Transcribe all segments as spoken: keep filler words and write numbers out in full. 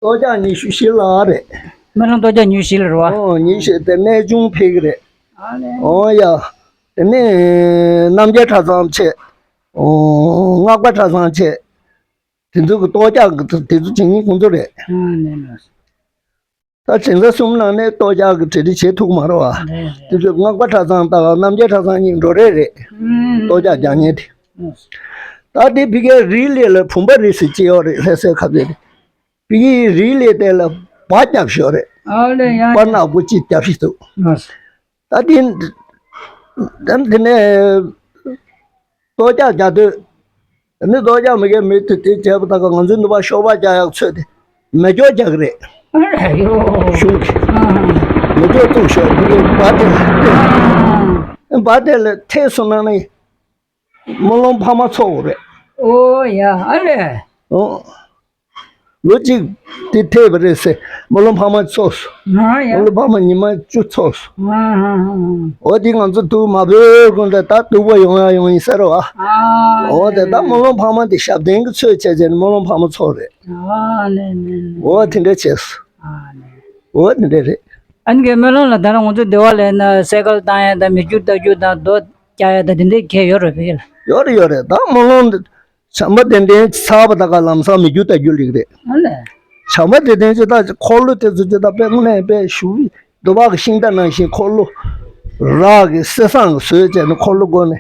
ལྟོ་རྒྱག་ཉི་ཤུ་བཞི་ལ་རེད། སྨོན་ལམ་ལྟོ་རྒྱག་ཉི་ཤུ་བཞི་ལ་རེད་བ། ཨོ་ཉི་ཤུ་དེ་གནས་ཆུང་ཕེབས་ཀྱི་རེད། ཨ་ལེ། ཨོ་ཡ། དེ་ནས་རྣམ་རྒྱལ་གྲྭ་ཚང་བྱས། ཨོ་སྔགས་པ་གྲྭ་ཚང་བྱས། དེ་ཚོ་གི་ལྟོ་རྒྱག་གི་དེ་ཚོ་བྱེད་མཁན་ཁོང་ཚོ་རེད། ཨ་ལེ་ལགས། ད་ཞིང་ས་གསུམ་ནང་ནས་ལྟོ་རྒྱག་གི་གྲ་སྒྲིག་བྱེད་ཐུབ་མ་རེད་བ། རེད་རེད། དེ་ཚོ་སྔགས་པ་གྲྭ་ཚང་དང་རྣམ་རྒྱལ་གྲྭ་ཚང་གཉིས་འགྲོ་རེས་རེད། ཨུམ། ལྟོ་རྒྱག་རྒྱག་མཁན་དེ། ཨུམ། ད་དེ་ཕ་གིའི་རི་ལི་ལ་བུམ་པ་རི་ཟེར་ཅིག་ཡོད་རེད། ལྷ་སའི་ཁ་བརྡའི་རི། ཕ་གིའི་རི་ལི་དེ་ལ་སྦ་རྒྱབ་ཤོག་རེད། ཨ་ལེ་ཡ། སྦ་ནག་པོ་གཅིག་རྒྱབ་ཤིག་འདུག་ཨ། ད་དེ། དེ་དེ་ནས་ལྟོ་རྒྱག་རྒྱག་དུས། དེ་ནས་ལྟོ་རྒྱག་མི་དགོས་མི་དེ་དེ་བྱས་པ་ད་ག་ང་ཚོའི་ནུབ་པ་ཤོག་སྦག་རྒྱག་ཡག་ཚོས་དེ་མེ་སྒྱོགས་རྒྱག་གི་རེད། ཨ་ལེ་ཡོ། གཞུང་གི་ཨ། མེ་སྒྱོགས་བཙུགས་ཤོག་དེ་གི་སྦ་དེ་ལ་ཨ། སྦ་དེ་ལ་ཐེག་སོང་ན་ནི། སྨོན་ལམ་འཕགས་མ་ཚོགས་རེད། ཨོ་ཡ་ཨ་ལེ། ཨོ། ལོ་གཅིག་དེ་ཐེབས་པ་རེད་ཟེར། སྨོན་ལམ་འཕགས་མ་ཚོགས་སོང་། ཨ་ཡ། སྨོན་ལམ་འཕགས་མ་ཉི་མ་བཅུ་ཚོགས་སོང་། ཨ་ཨ་ཨ། ཨོ་དེ་ང་ཚོ་དུ་མ་བོས་ཀུན་ད་ད་སྡུག་པ་ཡོང་ཡ་ཡོང་ཡིན་ཟེར་བ། ཨ་ཨོ་དེ་ད་ལེ། སྨོན་ལམ་འཕགས་མ་དེ་ཞབས་བརྟན་གྱི་ཚོད་བྱས་བྱས་ནས་སྨོན་ལམ་འཕགས་མ་ཚོགས་རེད། ཨ་ལེ་ལེ་ལེ། ཨོ་དེ་འདྲ་བྱས་སོང་། ཨ་ལེ། ཨོ་དེ་འདྲ་རེད། ཨ་ནི་གའི་སྨོན་ལམ་ལ་ད་རང་ང་ཚོ་སྡེ་བ་ལས་ན་སེ་གལ་བཏང་ཡ་དང་མི་རྒྱུ་ལྟ་རྒྱུ་དང་རྡོ་རྒྱག་ཡ་དང་དེ་འདྲའི་གས་ཡོད་རེད་བེ་ལ། ཡོད་རེད་ཡོད་རེད། ད་སྨོན་ལམ་འདི་བྱམས་པ་གདན་འདྲེན་ཚར་བ་ད་ག་ལམ་སང་མི་རྒྱུ་ལྟ་རྒྱུ་ལེགས་རེད། ཨ་ལེ། བྱམས་པ་གདན་འདྲེན་ཅི་ད་འཁོར་ལོ་དེ་ཚོ་ཅི་ད་དཔེ་དངོས་གནས་དཔེ་ཞུ་འདུ་བག་གི་ཤིང་རྟ་ནང་བཞིན་འཁོར་ལོ་རག་གི་གསེར་ཟངས་ཀྱི་བཟོས་བྱས་ནས་འཁོར་ལོ་བསྐོར་ནས་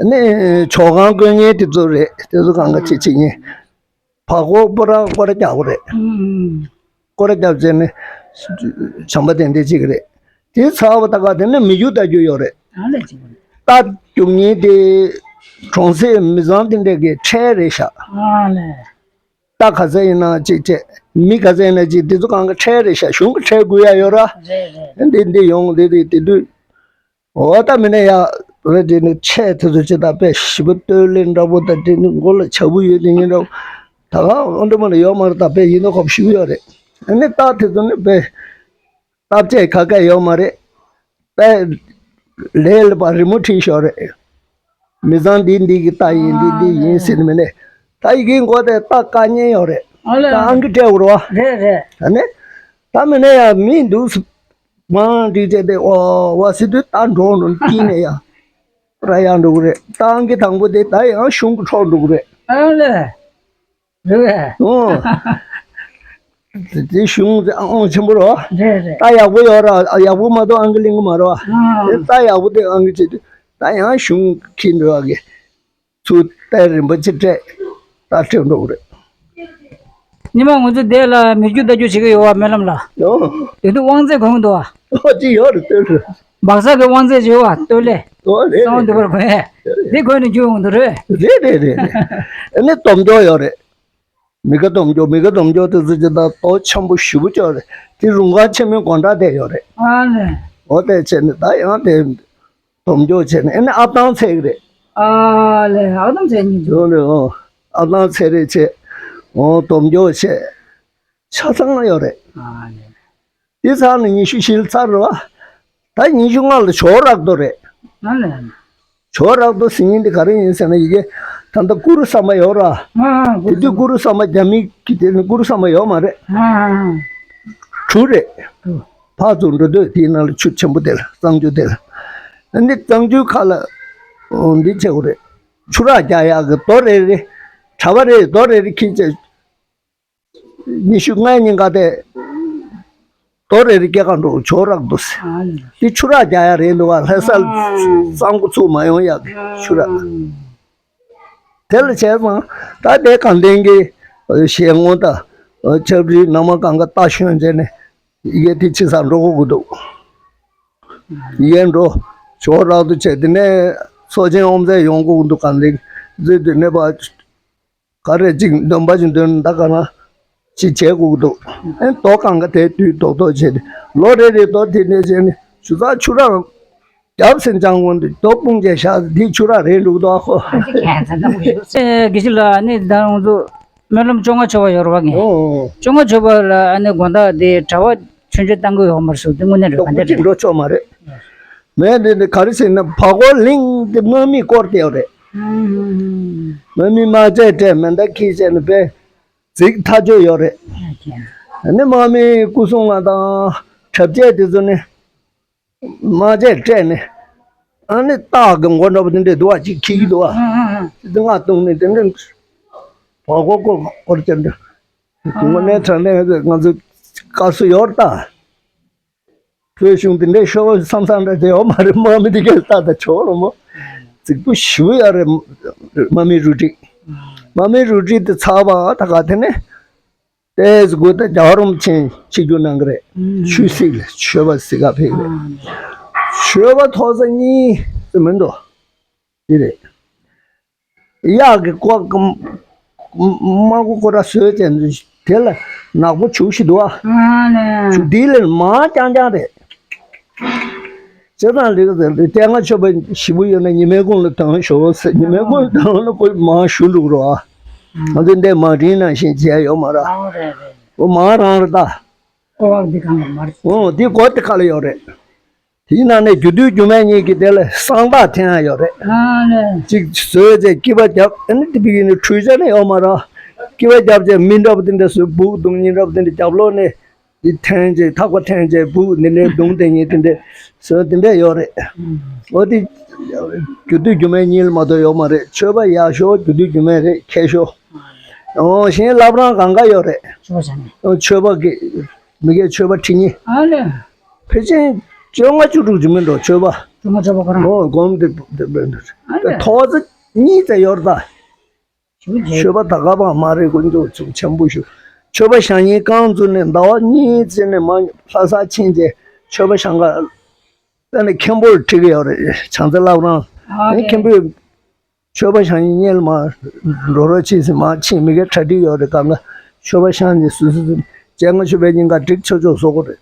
ནི་ཇོ་ཁང་བསྐོར་མཁན་དེ་ཚོ་རེད། དེ་ཚོ་གང་ག་ཅི་བྱེད་མཁན། བ་གོ་པོ་ར་སྐོར་ར་རྒྱག་གོ་རེད། ཨུམ། སྐོར་ར་རྒྱབ་བྱས་ནས་བྱམས་པ་གདན་འདྲེན་བྱེད་ཀྱི་རེད། དེ་ཚར་བ་ད་ག་དེ་ནས་མི་རྒྱུ་ལྟ་རྒྱུ་ཡོད་རེད། ཨ་ལེ་ཅི་གོ། རྟ་རྒྱུག་མཁན་དེ་གྲོང་གསེབ་མི་ཚང་དེ་འདྲས་ཀྱི་ཁྲལ་རེད་ཤག་ཨ་ལེ། རྟ་ག་ཚད་ཡིན་ན་གཅིག་བྱས། མི་ག་ཚད་ཡིན་ན་གཅིག་དེ་ཚོ་གང་ག་ཁྲལ་རེད་ཤག་གཞུང་གི་ཁྲལ་དགོས་ཡ་ཡོད་ར། རེད་རེད། འདི་འདི་ཡོང་འདི་འདི་དེ་དུས། འོ་ད་མི་ནས་ཡ། རེད་དེ་ནི་ཆས་དེ་ཚོ་ཅི་ད་དཔེ་ཞིབ་པོ་སྟོད་ལེ་འདྲ་པོ་དང་དེ་ནི་མགོ་ལ་ཆ་བུ་ཡོད་དེ་ཉིན་འདྲ་པོ། ད་ག་ཨོ་འདྲ་མ་ལ་ཡོད་མ་རེད། ད་དཔེ་ཡིན་ནོ་ཁོབ་ཞིག་ཡོད་རེད། ཨ་ནི་རྟ་དེ་ཚོ་ནི་དཔེ་རྟ་བཅས་ག་ག་ཡོད་མ་རེད། དཔེ་ལས་ལ་པ་རི་མོ་བྲིས་ཤོག་རེད། མི་ཚང་འདི་འདི་གི་རྟ་ཡིན་འདི་འདི་ཡིན་ཟེར་ནི་མི་ནས་ད་ཡི་གེ་མགོ་དེ་རྟ་བཀག་ཉེན་ཡོད་རེད། ཨ་ལེ། ད་ཨང་ཀི་སྤྲད་དགོས་རེད་བ། རེད་རེད། ད་ནི་ད་མི་ནས་ཡ་མི་འདུག་ཟེར། མང་འདི་བྱས་ཏེ་ཨོ་བ་སི་དུས་ད་འགྲོ་འགྲོ་དཀྱིལ་ནས་ཡང་ར་ཡང་འགྲོ་གི་རེད། ཏང་གི་དང་པོ་དེ་ད་ཡང་གཞུང་གི་འཕྲོག་འགྲོ་གི་རེད། ཨ་ལེ། རེད་པས། ཨོ། དེ་དེ་གཞུང་དེ་ཨང་ཆེན་པོ་རོ། རེད་རེད། ད་ཡག་པོ་ཡོད་ར་ཡག་པོ་མ་གཏོགས་ཨང་གི་ལིང་གི་མ་རོ། ཨ། དེ་ད་ཡག་པོ་དེ་ཨང་གི་བྱེད་དུས་ད་ཡང་གཞུང་གི་འགྲོ་བ་གི་ཚུར་ཏའི་རིན་པོ་ཆེ་སྤྲད་ད་སྤྲད་འགྲོ་གི་རེད། ཉི་མ་ང་ཚོ་འདས་ལ་མི་རྒྱུ་ལྟ་རྒྱུ་བྱེད་ཀྱི་ཡོད་བ་སྨོན་ལམ་ལ། ཨོ། དེ་དུས་དབང་རྫས་གོན་གྱི་འདུག་བ། ཨོ་ཅི་ཡོད་རེད་སྟོད་རེད། སྦག་ས་གི་དབང་རྫས་བྱེད་བ་སྟོད་ལས། ཨོ་རེད་གསང་བ་འདུས་པར་གོན་ཡས། རེད་དེ་གོན་ནས་རྒྱུ་ཡོང་འདུག་རེད། རེད་རེད་རེད་རེད། ཨ་ནི་སྡོམ་འཇོག་ཡོད་རེད། མི་དགའ་སྡོམ་འཇོག་མི་དགའ་སྡོམ་འཇོག་དེ་ཚོ་ཅི་ད་ཏོག་ཆེན་པོ་ཞེ་པོ་ཅིག་ཡོད་རེད། དེ་རུང་ཁང་ཆེན་མོའི་སྒོ་འགྲམ་དེ་ཡོད་རེད། ཨ་ནི། ཨོ་དེ་བྱས་ནས་ད་ཡང་དེ། སྡོམ་འཇོག་བྱས་ནས་ཨ་ནི་ཨ་ཐང་ཚད་ཀྱི་རེད། ཨ་ལེ་ཨ་ཐང་ཚད་ཉིན་འཇོག་ཡོང་ནས་ཨོ། ཨ་ཐང་ཚད་རེད་བྱས། ཨོ་སྡོམ་འཇོག་བྱས། ཆ་ཚང་ཡོད་རེད། ཨ་ལེ། དེ་ཚར་ནས་ཉི་ཤུ་བཞི་ལ་ཚར་རེད་བ། ད་ཉི་ཤུ་ལྔ་ལ་ཇོ་རག་རྡོ་རེད། ཨ་ལེ། ཇོ་རག་རྡོ་ཟེར་མཁན་དེ་ག་རེ་ཡིན་ཟེར་ན་ཡི་གེ་ད་ལྟ་གུ་རུ་བསམ་པ་ཡོད་ར། ཨ་ཨ་དེ་དུས་གུ་རུ་བསམ་པ་རྒྱ་མི་གི་དེ་ནི་གུ་རུ་བསམ་པ་ཡོད་མ་རེད། ཨ་ཨ་གྲུ་རེད། གྲུ། ཕར་ཚུར་འགྲོ་དུས་དེའི་ནང་ལ་ཆུ་ཆེན་པོ་དེ་ལ་གཙང་ཆུ་དེ་ལ། འདི་གཙང་ཆུའི་ཁ་ལ་འདི་བྱེད་དགོས་རེད། ཆུ་རགས་རྒྱག་ཡག་གི་རྡོ་རེ་རེ། གྲྭ་པ་རེ་རྡོ་རེ་རེ་འཁྱེར་བྱས། ཉི་ཤུ་ལྔའི་ཉིན་ཀ་དེ་རྡོ་རེ་རེ་སྐྱེལ་ག་འགྲོ་ཇོ་རག་རྡོ་ཟེར། འདི་ཆུ་རགས་རྒྱག་ཡག་རེད་འདུག་བ། ལྷ་ས་གཙང་པོ་ཚུགས་མ་ཡོང་ཡག་གི་ཆུ་རགས། དེ་ལ་བྱས་ཙང་ད་དེ་གང་ལྡན་གྱི་ཞལ་ངོ་དང་ཆབ་རིལ་ནང་མ་གང་ག་རྟ་ཞོན་བྱས་ནས་ཡི་གེ་དེ་ཕྱི་སར་འགྲོ་དགོས་ཀྱི་འདུག་ཡི་གེ་འགྲོ་ཇོ་རག་རྡོ་བྱས་དེ་ནས་ཚོགས་ཆེན་དབུ་མཛད་ཡོང་དགོས་ཀྱི་འདུག་གང་ལྡན་གྱི་ཟེར་དུས་ནས་པ། ག་རེ་གཅིག་འདོན་པ་ཅིག་འདོན་ད་ག་ན་ཅིག་བྱེད་དགོས་འདུག་ཨེ་རྡོ་གང་ག་དེ་དུས་རྡོག་རྡོག་བྱས་ཏེ་ལོ་རེ་རེ་རྡོ་དེ་ནས་བྱས་ནས་ཆུ་ཚགས་ཆུ་རགས་རྒྱབ་སེ་འཇང་དགོས་འདུག་རྡོ་སྤུངས་བྱས་བཞག་དེ་ཆུ་རགས་རེད་འདུག་རྡོ་ཨ་ཁོ། དགེ་བཤེས་ལགས་ཨ་ནི་ད་རང་ཚོ་སྨོན་ལམ་བཅོ་ལྔ་མཆོད་པ་ཡོད་རེད་བ་ངས། ཨོ། བཅོ་ལྔ་མཆོད་པ་ལ་ཨ་ནི་དགོང་དག་དེ་གྲྭ་པ་ཆུང་ཆུང་བཏང་གི་ཡོད་མ་རེད་ཟེར་དེ་དངོས་གནས་རེད་ག་འདྲ་རེད། འགྲོ་ཆོག་མ་རེད། མེད་འདི་འདི་ག་རེ་ཟེར་ན་བ་གོ་གླིང་དེ་དམག་མིས་བསྐོར་ཏེ་ཡོད་རེད། དམག་མིས་དམག་རྩེད་སྤྲད་མེ་མདའ་འཁྱེར་བྱས་ནས་པས་རྫིག་ཐག་ཆོད་ཡོད་རེད། ཨ་ནི་དམག་མིའི་སྐུ་སྲུང་བ་དང་འཁྲབ་ཆས་དེ་ཚོ་ནི་དམག་ཆས་སྤྲས་ནས། ཨ་ནི་སྟག་གི་མགོ་འདྲ་པོ་དེ་འདྲས་འདུག་བ། ཅིག་འཁྱེར་གྱི་འདུག་བ། ཨ་ཨ་ཨ། དེ་ལྔ་བཏུང་ནས་དེ་འདྲས་བ་གོ་གོ་སྐོར་བྱས་འདུག་དངོས་གནས་དྲང་གནས་ང་ཚོ་དཀའ་སུ་ཡོད་ད། བོད་གཞུང་དེ་འདྲའི་ཤོར་བ་བསམ་བསམ་འདྲ་དེ་ཡོད་མ་རེད། དམག་མི་དེ་གས་ལྟ་ད་ཆོག་རོ་མོ། རྫིག་པོ་ཞེ་པོ་ཡོད་རེད། དམག་མི་རུ་སྒྲིག་དམག་མི་རུ་སྒྲིག་དེ་ཚར་བ་ད་ག་དེ་ནས་ཏོག་ཙམ་སྒུག་ད་རྒྱལ་བ་རིན་པོ་ཆེ་ཆིབས་བསྒྱུར་གནང་གི་རེད། ཆོས་སྲིད་ལ་ཆོས་པ་གཟིགས་ག་ཕེབས་རེད། ཆོས་པ་ཐོག་ས་གཉིས་ཙམ་མི་འདུག་དེ་རེད། གཡག་གི་ཀོ་དམག་སྒོ་ཁོ་ར་བཟོས་ཏེ་དེ་ལ་ནག་པོ་བྱུག་ཞིག་འདུག་ཨ། ཨ་ལས། བྱུག་འདི་ལས་མང་རྐྱང་རྐྱང་རེད། བྱས་ཙང་ལས་ཀ་ཟེར་ཏེ་སྟེང་ང་ཆོས་པ་ཞིག་པོ་ཡོད་ན་ཉི་མའི་གུང་ལ་དོན་ཞོག་ཟེར། ཉི་མའི་གུང་ལ་དོན་ལ་ཁོ་མང་ཞུ་འགྲོ་རོགས་ཨ། ང་ཚོ་འདས་མ་དྲིན་ནང་བཞིན་བྱས་ཡོད་མ་ར། ཨོ་རེད་རེད། ཁོ་མང་རང་རེད་ད། ཀོ་བ་འདི་གང་ལ་མར། ཨོ་འདི་གོ་དེ་ཁ་ལ་ཡོད་རེད། དེའི་ནང་ནས་རྒྱུ་དུས་རྒྱུ་མེད་གཉིས་ཀྱི་དེ་ལ་གསང་བདག་འཐེན་ཡ་ཡོད་རེད། ཨ་ལས། གཅིག་བཟོས་རྗེས་སྐྱིད་པ་རྒྱབ་ཨ་ནི་དེ་བི་ཡིན་ནི་འཕྲུལ་ཆ་ནི་ཡོད་མ་ར། སྐྱིད་པ་རྒྱབ་རྗེས་མི་འདྲ་པོ་དེ་འདྲ་བཟོས་སྦུག་བརྡུང་ཉིན་འདྲ་པོ་དེ་འདྲ་རྒྱབ་ལོག་ནས་དེ་འཐེན་རྗེས་ཐག་པ་འཐེན་རྗེས་སྦུག་འདི་ནས་བརྡུང་དེ་ཉིན་དེ་འདྲ་བཟོས་དེ་འདྲ་ཡོད་རེད། འོ་དེ་རྒྱུ་དུས་རྒྱུ་མེད་གཉིས་ལ་མ་གཏོགས་ཡོད་མ་རེད། ཆོས་པ་ཡག་ཤོས་རྒྱུ་དུས་རྒྱུ་མེད་རེད་མཁས་ཤོས། འོ་གཞན་བླ་བྲང་གང་ག་ཡོད་རེད། ཆོས་པ་བྱ་ངན། འོ་ཆོས་པ་གི་མི་སྒེར་ཆོས་པ་ཁྲི་གཉིས། ཨ་ལས། ཕལ་ཆེར་བཅོ་ལྔ་བཅུ་དྲུག་ཅིག་མིན་འགྲོ་ཆོས་པ། བཅོ་ལྔ་ཆོས་པ་ཁོ་རང་། ཨོ་སྒོམ་དེ་དེ་དེ་ཨ་ལས། ཐོག་ཚད་གཉིས་ཙམ་ཡོད་རེད་ད། ཞུ་རྒྱལ། ཆོས་པ་ད་ག་པ་མ་རེད། དཀོན་མཆོག་གཙུག་ཆེན་པོ་ཞུ། ཆོས་པ་བྱ་ངན་རྐང་བཙུགས་ནས་ཟླ་བ་གཉིས་ཙམ་ནས་མ་ལྷ་སར་ཕྱིན་རྗེས་ཆོས་པ་བྱ་འགའ་དེ་ནས་མཁན་པོར་ཁྲིད་ཀྱི་ཡོད་རེད། བྱང་རྩེ་བླ་བྲང་། ཨ་ཨེ་མཁན་པོས། ཆོས་པ་བྱ་ངན་ལ་མ་འགྲོ་རོགས་བྱེད་ཟེར་མ་ཕྱིན། མི་སྒེར་གྲ་སྒྲིག་ཡོད་རེད། གང་ག་ཆོས་པ་བྱ་ངན་སུ་སུ་སུ་བྱས་ང་ཆོས་པའི་ཉིན་ག་སྒྲིག་ཆོག་ཆོག་བཟོ་དགོས་རེད།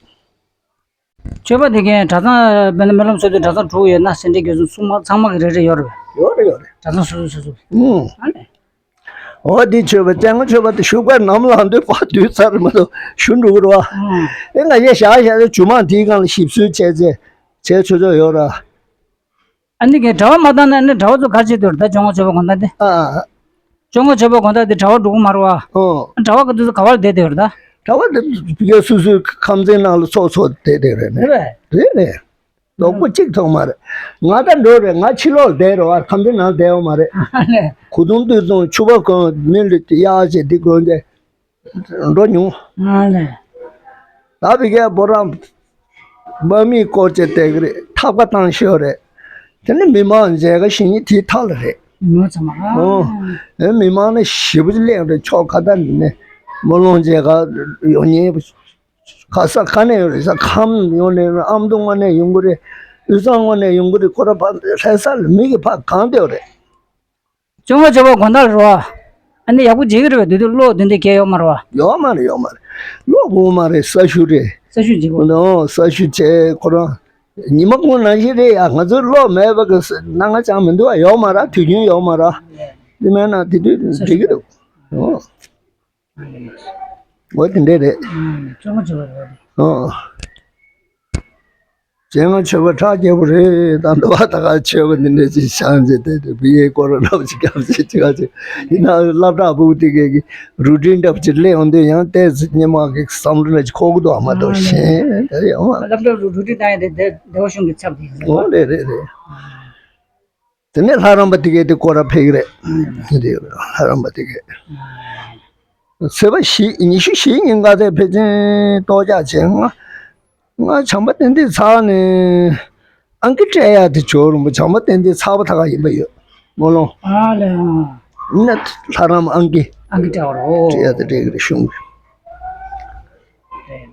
ཆོས་པ་དེ་གའི་གྲྭ་ཚང་དཔེར་ན་སྨོན་ལམ་སོ་སོའི་གྲྭ་ཚང་དྲུག་ཡོད་ན་སེ་འབྲས་དགེ་ཚང་སྲུང་མ་ཚང་མ་གི་རེ་རེ་ཡོད་རེད། ཡོད་རེད་ཡོད་རེད། གྲྭ་ཚང་སོ་སོ་སོ་སོ། ཨུ། ཨ་ནི། འོ་འདི་ཆོས་པ་སྤྱན་སྔ་ཆོས་པ་དེ་བཞུགས་པའི་ནམ་ལངས་དུས་ཕར་དུས་ཚར་མ་གཏོགས་ཞུ་འགྲོ་གི་རེད་བ། ཨུ། ཨེ་ང་ཡེ་བཞག་བཞག་ཚེ་ཇུས་མང་དེའི་སྒང་ལ་ཞིབ་འཚོལ་བྱས་ཚེ་བྱས་ཆོག་ཆོག་ཡོད་ར། ཨ་ནི་གའི་གྲྭ་པ་མ་བཏང་ན་ཨ་ནི་གྲྭ་པ་ཚོ་ག་རེ་བྱེད་དུས་རེད་ད་བཅོ་ལྔ་མཆོད་པ་དགོང་དག་དེ། ཨ། བཅོ་ལྔ་མཆོད་པ་དགོང་དག་དེ་གྲྭ་པ་འགྲོ་གི་མ་རེད་བ། ཨོ། གྲྭ་པ་ག་དུས་སུ་ག་བར་བསྡད་དེ་རེད་ད། གྲྭ་པ་དེ་ཕ་གིར་སོ་སོའི་ཁང་ཚན་ནང་ལ་ཚོགས་ཚོགས་བསྡད་དེ་རེད་ནི། རེད་པས། རེད་ནི། རྡོག་པོ་གཅིག་མཐོང་མ་རེད། ང་ད་འགྲོ་རེད། ང་ཕྱི་ལོགས་ལ་བསྡད་རོགས་ཨ། ཁང་ཚན་ནང་བསྡད་ཡོད་མ་རེད། ཨ་ལས། གོས་ཐུང་སྟོད་ཚང་ཕྱུ་པ་གོན་མི་ལུས་དེ་གཡག་བྱས་འདི་གོན་ཏེ། འགྲོ་མྱོང་། ང་ལས། ད་ཕ་གིའི་བོད་རང་དམག་མིས་སྐོར་བྱས་བསྡད་ཀྱི་རེད། ཐག་པ་བཏང་ཤོར་རེད། དེ་ནི་མི་མང་མཇལ་ཁ་ཞིག་ནི་དེའི་ཐག་ལ་རེད། མི་མང་ཚང་མ། ཨོ། ཨེ་མི་མང་ནི་ཞེ་པོ་ཅིག་སླེབས་རེད། ཕྱོགས་ཁ་ད་ནས་སྨོན་ལམ་མཇལ་ཁ་ཡོང་མཁན་ག་ས་ག་ནས་ཡོང་རེད། ས་ཁམས་ཡོང་ནས་ཨ་མདོ་ངོས་ནས་ཡོང་གི་རེད། དབུས་གཙང་ངོས་ནས་ཡོང་གི་རེད། ཁོ་ར་ཕ་ལྷ་ས་ལ་མི་གི་ཕ་གང་བསྡད་ཡོད་རེད། བཅོ་ལྔ་མཆོད་པ་དགོང་དག་རེད་བ། ཨ་ནི་ཡག་པོ་བྱེད་ཀྱི་རེད་པས། དེ་དུས་གློག་དེ་འདྲ་གས་ཡོད་མ་རེད་བ། ཡོད་མ་རེད། ཡོད་མ་རེད། གློག་དགོས་མ་རེད། ས་ཤུ་རེད། ས་ཤུ་བྱེད་དགོས། ཨོ་ས་ཤུ་བྱས་ཁོ་རང་ཉི་མ་གུང་ནང་བཞིན་རེད་ཡ། ང་ཚོའི་གློག་མེད་པ་གི་སྣང་ང་ཅང་མི་འདུག་བ། ཡོད་མ་རེད། དུས་རྒྱུན་ཡོད་མ་རེད། དེ་མེད་ན་དེ་དུས་འགྲིག་གི་རེད། ཨོ། འོ་དེ་འདྲས་རེད། ཨ་བཅོ་ལྔ་མཆོད་པ་རེད་པ་དེ། ཨོ། བཅོ་ལྔ་མཆོད་པ་ཁྲག་རྒྱས་པོ་རེད། ད་འདི་བ་ད་ག་མཆོད་པ་འདི་འདྲས་ཅིག་བཤམས་བྱས་དེ་དེ་བི་ཡའི་སྐོར་ར་རབ་ཅིག་རྒྱབ་བྱས་ཅིག་ག་ཅིག་ཡིན་ན་སློབ་གྲྭ་བུ་དེ་གའི་གི་རུ་ཊིན་འདྲ་པོ་ཅིག་སླེབས་ཡོང་དུས་ཡང་ཏོག་ཙམ་སྔོན་མ་གི་བསམ་བློ་འདྲ་ཅིག་འཁོར་གི་འདུག་བ། མ་གཏོགས་གཞན་དེ་ཡོད་མ་རེད། སློབ་གྲྭ་རུ་ཊིན་བཏང་ཡ་དེ་བདེ་བདེ་བ་གཞུང་གི་ཚབ་དེ་ཡིན། འོ་རེད་རེད་རེད། དེ་ནས་ལྷ་རམས་པ་དེ་གས་དེ་སྐོར་ར་ཕེབས་ཀྱི་རེད། དེ་ལྷ་རམས་པ་དེ་གས། ཚེས་པ་བཞི་ཉི་ཤུ་བཞི་ཉིན་ག་དེ་ཕལ་ཆེར་གཏོར་རྒྱག་བྱས། ང་ང་བྱམས་པ་བསྟན་འཛིན་ཚར་ནས་ཨང་ཀི་སྤྲད་ཡ་དེ་ཇོ་རིན་པོ་བྱམས་པ་བསྟན་འཛིན་ཚར་བ་ད་ག་ཡིན་པ་ཡོད་མོ་ལོང་། ཨ་ལས། ཨང་། ན་ལྷ་རམས་ཨང་ཀི། ཨང་ཀི་སྤྲད་པ་རོ། སྤྲད་ཡ་དེ་སྤྲད་ཀྱི་རེད་གཞུང་གི། རེད།